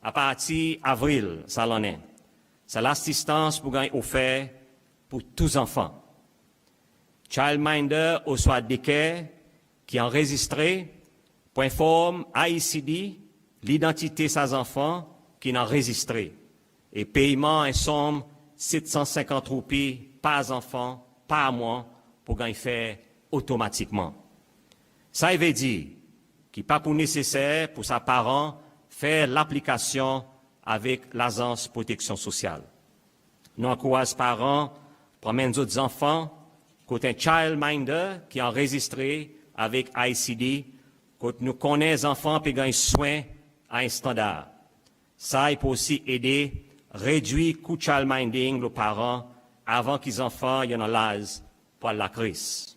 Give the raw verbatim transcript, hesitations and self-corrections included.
Apartir Avril sa lannen, sa lasistans pou ganny ofer pour tou zanfan. Childminder ouswa daycare ki anrezistre pou enform IECD lidantite sa zanfan ki'n anrezistre, e peyman en sonm set san senkant roupi par zanfan par mwan pou ganny fer otomatikman. Sa i vedir ki pa pou neseser pour sa paran fer laplikasyon avek Lazans Proteksyon Sosyal. Nou ankouraz paran pou anmenn zot zanfan kot en childminder ki anrezistre avek IECD, kot nou konnen zanfan pe ganny swen a en standar. Sa i pou osi ede redwir kou childminding lo paran avan ki zanfan i annan laz pou al lakres.